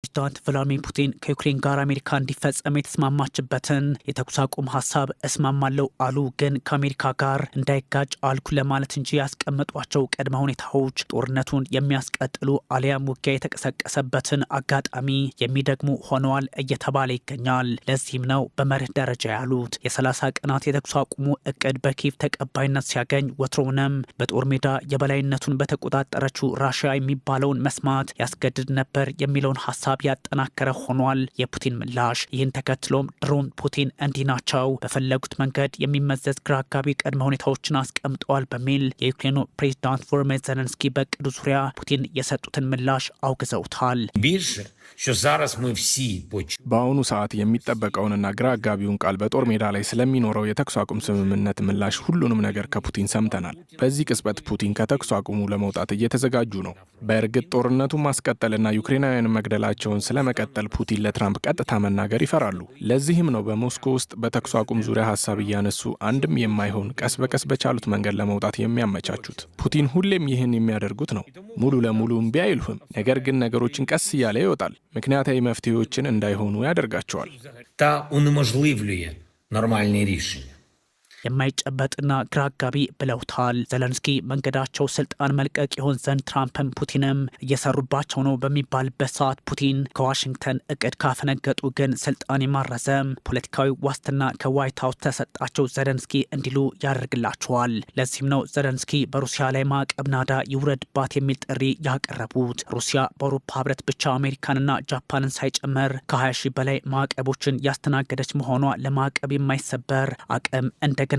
ፕሬዚዳንት ቭላድሚር ፑቲን ከዩክሬን ጋር አሜሪካ እንዲፈጸም የተስማማችበትን የተኩስ አቁም ሀሳብ እስማማለሁ አሉ። ግን ከአሜሪካ ጋር እንዳይጋጭ አልኩ ለማለት እንጂ ያስቀመጧቸው ቅድመ ሁኔታዎች ጦርነቱን የሚያስቀጥሉ አሊያም ውጊያ የተቀሰቀሰበትን አጋጣሚ የሚደግሙ ሆነዋል እየተባለ ይገኛል። ለዚህም ነው በመርህ ደረጃ ያሉት። የ30 ቀናት የተኩስ አቁሙ እቅድ በኪየቭ ተቀባይነት ሲያገኝ ወትሮውንም በጦር ሜዳ የበላይነቱን በተቆጣጠረችው ራሽያ የሚባለውን መስማት ያስገድድ ነበር የሚለውን ሀሳብ ያጠናከረ ሆኗል የፑቲን ምላሽ። ይህን ተከትሎም ድሮም ፑቲን እንዲህ ናቸው፣ በፈለጉት መንገድ የሚመዘዝ ግራ አጋቢ ቅድመ ሁኔታዎችን አስቀምጠዋል በሚል የዩክሬኑ ፕሬዚዳንት ቮሎዲሚር ዘለንስኪ በእቅዱ ዙሪያ ፑቲን የሰጡትን ምላሽ አውግዘውታል። Більше, що зараз ми всі በአሁኑ ሰዓት የሚጠበቀውንና ግራ አጋቢውን ቃል በጦር ሜዳ ላይ ስለሚኖረው የተኩስ አቁም ስምምነት ምላሽ ሁሉንም ነገር ከፑቲን ሰምተናል። በዚህ ቅጽበት ፑቲን ከተኩስ አቁሙ ለመውጣት እየተዘጋጁ ነው። በእርግጥ ጦርነቱን ማስቀጠልና ዩክሬናውያንን መግደላቸውን ስለመቀጠል ፑቲን ለትራምፕ ቀጥታ መናገር ይፈራሉ። ለዚህም ነው በሞስኮ ውስጥ በተኩስ አቁም ዙሪያ ሀሳብ እያነሱ አንድም የማይሆን ቀስ በቀስ በቻሉት መንገድ ለመውጣት የሚያመቻቹት። ፑቲን ሁሌም ይህን የሚያደርጉት ነው። ሙሉ ለሙሉ እምቢ አይሉህም። ነገር ግን ነገሮችን ቀስ እያለ ይወጣል። ምክንያታዊ መፍትሄዎችን እንዳይሆኑ ያደርጋቸዋል። та унеможливлює нормальні рішення. የማይጨበጥና ግራ አጋቢ ብለውታል። ዘለንስኪ መንገዳቸው ስልጣን መልቀቅ ይሆን ዘንድ ትራምፕም ፑቲንም እየሰሩባቸው ነው በሚባልበት ሰዓት ፑቲን ከዋሽንግተን እቅድ ካፈነገጡ ግን ስልጣን የማራዘም ፖለቲካዊ ዋስትና ከዋይት ሀውስ ተሰጣቸው ዘለንስኪ እንዲሉ ያደርግላቸዋል። ለዚህም ነው ዘለንስኪ በሩሲያ ላይ ማዕቀብ ናዳ ይውረድባት የሚል ጥሪ ያቀረቡት። ሩሲያ በአውሮፓ ህብረት ብቻ አሜሪካንና ጃፓንን ሳይጨምር ከ20 ሺህ በላይ ማዕቀቦችን ያስተናገደች መሆኗ ለማዕቀብ የማይሰበር አቅም እንደገነባች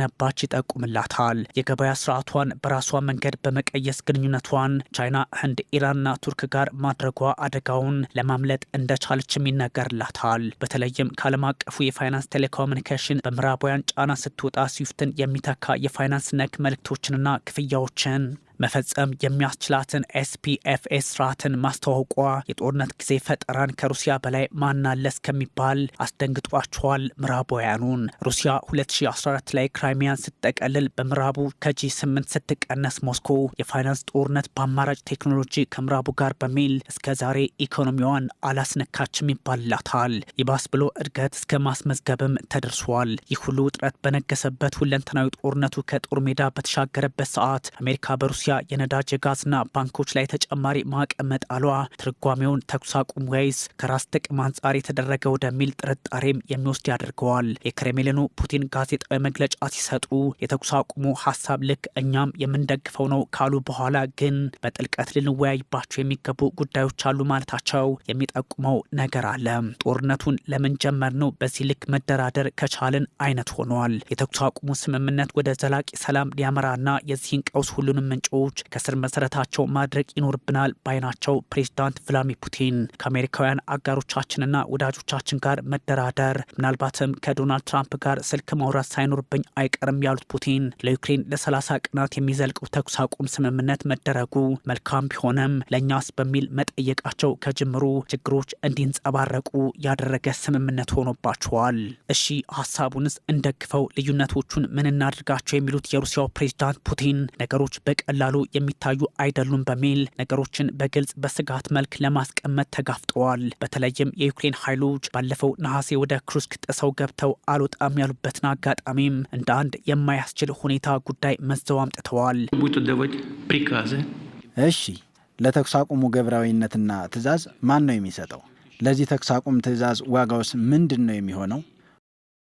ይጠቁምላታል። የገበያ ስርዓቷን በራሷ መንገድ በመቀየስ ግንኙነቷን ቻይና፣ ህንድ፣ ኢራንና ቱርክ ጋር ማድረጓ አደጋውን ለማምለጥ እንደቻለችም ይነገርላታል። በተለይም ከዓለም አቀፉ የፋይናንስ ቴሌኮሙኒኬሽን በምዕራባውያን ጫና ስትወጣ ስዊፍትን የሚተካ የፋይናንስ ነክ መልእክቶችንና ክፍያዎችን መፈጸም የሚያስችላትን SPFS ስርዓትን ማስተዋወቋ የጦርነት ጊዜ ፈጠራን ከሩሲያ በላይ ማን አለ እስከሚባል አስደንግጧቸዋል ምዕራባውያኑን። ሩሲያ 2014 ላይ ክራይሚያን ስትጠቀልል በምዕራቡ ከ G8 ስትቀነስ ሞስኮ የፋይናንስ ጦርነት በአማራጭ ቴክኖሎጂ ከምዕራቡ ጋር በሚል እስከ ዛሬ ኢኮኖሚዋን አላስነካችም ይባልላታል። ይባስ ብሎ እድገት እስከ ማስመዝገብም ተደርሷል። ይህ ሁሉ ውጥረት በነገሰበት ሁለንተናዊ ጦርነቱ ከጦር ሜዳ በተሻገረበት ሰዓት አሜሪካ በሩሲያ የነዳጅ፣ የጋዝና ባንኮች ላይ ተጨማሪ ማዕቀብ መጣሏ ትርጓሜውን ተኩስ አቁም ወይስ ከራስ ጥቅም አንጻር የተደረገ ወደሚል ጥርጣሬም የሚወስድ ያደርገዋል። የክሬምሊኑ ፑቲን ጋዜጣዊ መግለጫ ሲሰጡ የተኩስ አቁሙ ሀሳብ ልክ እኛም የምንደግፈው ነው ካሉ በኋላ ግን በጥልቀት ልንወያይባቸው የሚገቡ ጉዳዮች አሉ ማለታቸው የሚጠቁመው ነገር አለ። ጦርነቱን ለምን ጀመርነው በዚህ ልክ መደራደር ከቻልን አይነት ሆኗል። የተኩስ አቁሙ ስምምነት ወደ ዘላቂ ሰላም ሊያመራና የዚህን ቀውስ ሁሉንም ምንጮች ከስር መሰረታቸው ማድረቅ ይኖርብናል ባይ ናቸው ፕሬዚዳንት ቭላድሚር ፑቲን። ከአሜሪካውያን አጋሮቻችንና ወዳጆቻችን ጋር መደራደር፣ ምናልባትም ከዶናልድ ትራምፕ ጋር ስልክ ማውራት ሳይኖርብኝ አይቀርም ያሉት ፑቲን ለዩክሬን ለ30 ቀናት የሚዘልቀው ተኩስ አቁም ስምምነት መደረጉ መልካም ቢሆንም ለእኛስ በሚል መጠየቃቸው ከጅምሩ ችግሮች እንዲንጸባረቁ ያደረገ ስምምነት ሆኖባቸዋል። እሺ ሀሳቡንስ እንደግፈው፣ ልዩነቶቹን ምን እናድርጋቸው የሚሉት የሩሲያው ፕሬዚዳንት ፑቲን ነገሮች በቀላሉ የሚታዩ አይደሉም በሚል ነገሮችን በግልጽ በስጋት መልክ ለማስቀመጥ ተጋፍጠዋል። በተለይም የዩክሬን ኃይሎች ባለፈው ነሐሴ ወደ ኩርስክ ጥሰው ገብተው አልወጣም ያሉበትን አጋጣሚም እንደ አንድ የማያስችል ሁኔታ ጉዳይ መዘው አምጥተዋል። Будет отдавать приказы. እሺ፣ ለተኩስ አቁሙ ገቢራዊነትና ትዕዛዝ ማን ነው የሚሰጠው? ለዚህ ተኩስ አቁም ትዕዛዝ ዋጋውስ ምንድን ነው የሚሆነው?